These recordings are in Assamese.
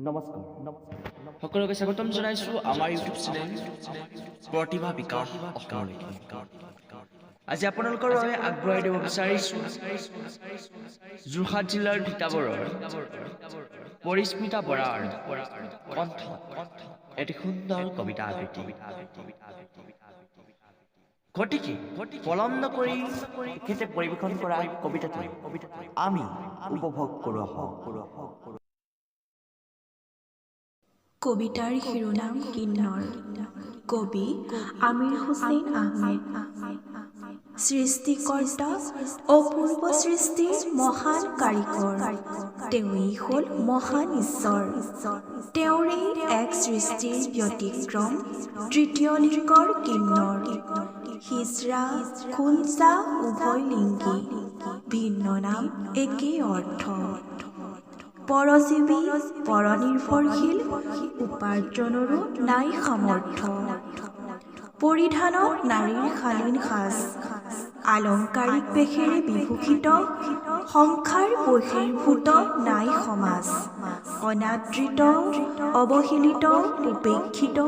নমস্কাৰ। সকলোকে স্বাগতম জনাইছোঁ আমাৰ ইউটিউব চেনেল প্ৰতিভা বিকাশ অসমলৈকে। আজি আপোনালোকৰ বাবে আগবঢ়াই দিব বিচাৰিছোঁ যোৰহাট জিলাৰ তিতাবৰৰ পৰিস্মিতা বৰাৰ কণ্ঠ এটি সুন্দৰ কবিতা আবৃত্তি। গতিকে পলম নকৰি তেখেতে পৰিৱেশন কৰা কবিতাটো আমি উপভোগ কৰোঁ আহক। কবিতাৰ শিৰোনাম কিন্নৰ। কবি আমিৰ হুছেইন আহমেদ। সৃষ্টিকৰ্তা অপূৰ্ব সৃষ্টিৰ মহান কাৰিকৰ, তেওঁৱেই হ'ল মহান ঈশ্বৰ। তেওঁৰেই এক সৃষ্টিৰ ব্যতিক্ৰম তৃতীয় লিংগৰ কিন্নৰ। হিজৰা, খুঞ্চা উভয় লিংগী, ভিন্ন নাম, একেই অৰ্থ। পৰজীৱী, পৰনিৰ্ভৰশীল, উপাৰ্জনৰো নাই সামৰ্থ্য। পৰিধানত নাৰীৰ শালীন সাজ, আলংকাৰিক বেশেৰে বিভূষিত, সংসাৰ বহিৰ্ভূত নাই সমাজ। অনাদৃত, অৱহেলিত, উপেক্ষিত,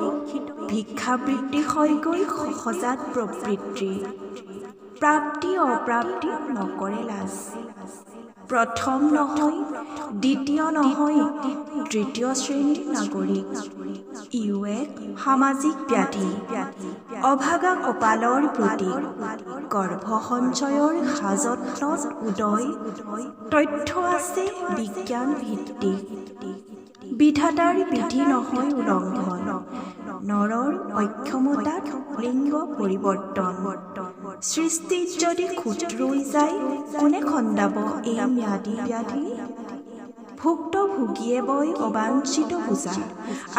ভিক্ষাবৃত্তি হয়গৈ সহজাত প্ৰবৃত্তি। প্ৰাপ্তি অপ্ৰাপ্তি নকৰে লাজ। প্ৰথম নহয়, দ্বিতীয় নহয়, তৃতীয় শ্ৰেণীৰ নাগৰিক। ইও এক সামাজিক ব্যাধি, অভাগা কপালৰ প্ৰতীক। গৰ্ভসঞ্চয়ৰ সাযত্নত উদয় তথ্য আছে বিজ্ঞান ভিত্তিক। বিধাতাৰ বিধি নহয় উলংঘন, নৰৰ অক্ষমতাত লিংগ পৰিৱৰ্তন। সৃষ্টিত যদি খুঁত ৰৈ যায়, কোনে খণ্ডাব এই ম্যাদী ব্যাধি? ভুক্তভোগীয়ে বয় অবাঞ্ছিত বোজা,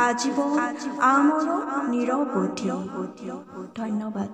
আজীৱন, আমৰণ, নিৰৱধি। ধন্যবাদ।